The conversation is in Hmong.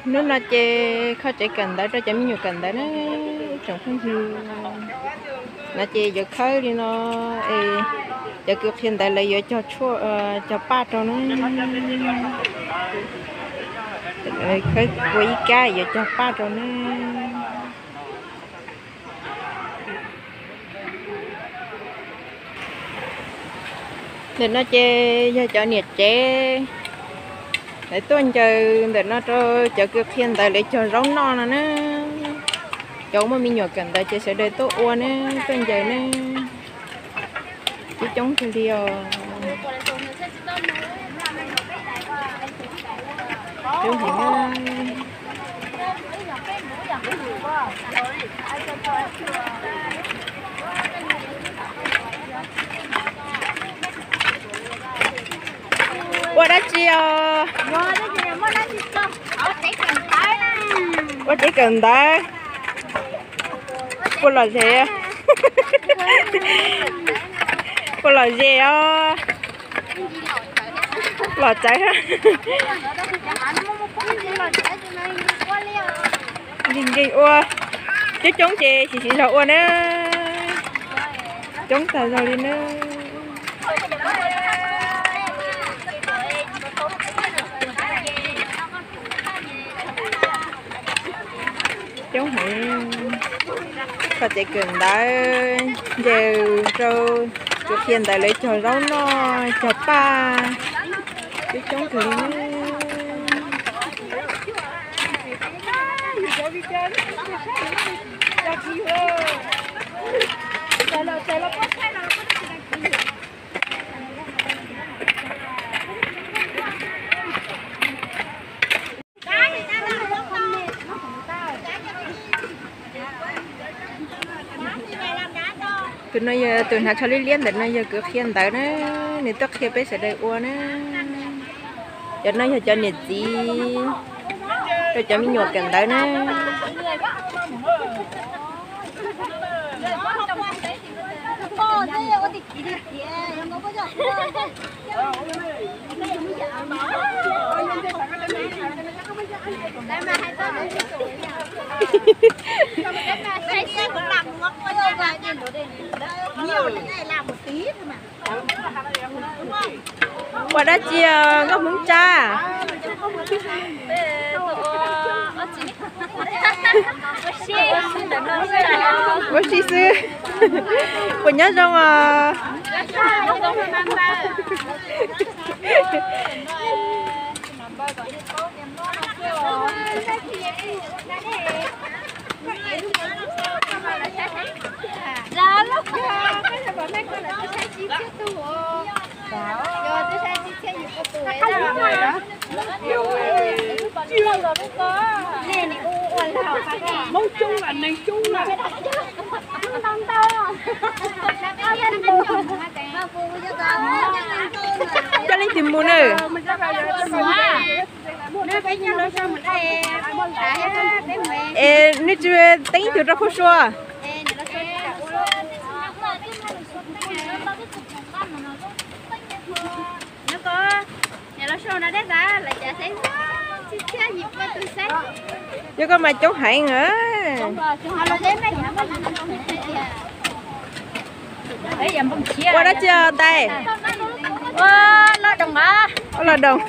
Hnub no ces kho tsev kawm ntawv rau cov me nyuam kawm ntawv na, tsoom phooj ywg. No ces yuav khawb li no es cov kws qhia ntawv lawv yuav cog tshuaj, cog paj rau na. Khawb ua ib kab yuav cog paj rau na. Ntawm no ces yog cov niam tsev, lawv tuaj ncaws ntawm no rau cov kws qhia ntawv lawv cog zaub noj no na. Cov muaj me nyuam kawm ntawv ces sawv daws tuaj ua na, tuaj ncaws na. Coob coob kawg li os. Coob heev na. Ua dab tsi os? Ua tsev kawm ntawv. Puas lom zem? Puas lom zem os? Lom txawv. Nkees nkees ua, coob coob ces siv siv zog ua na. Coob tag zog li na. Coob heev. Kho tsev kawm ntawv, ncaws rau cov qhia ntawv lawv cog zaub noj, cog paj, coob coob kawg li. Tus no yog tus hnav tsho liab liab ntawm no yog kws qhia ntawv na, nws tuaj qhia peb sawv daws ua na. Cov no yog cov niam txiv rau cov me nyuam kawm ntawv na. Ua dab tsi os nkauj Hmoob Tsab? Ua si xwb. Puas nyob zoo os? Hmoob coob las neeg coob las. Coj leej twg mus na? Es nej tsis teeb ib tug rau phauj sua? Yog koj mas coob heev. Ua dab tsi tais? Ua los doos.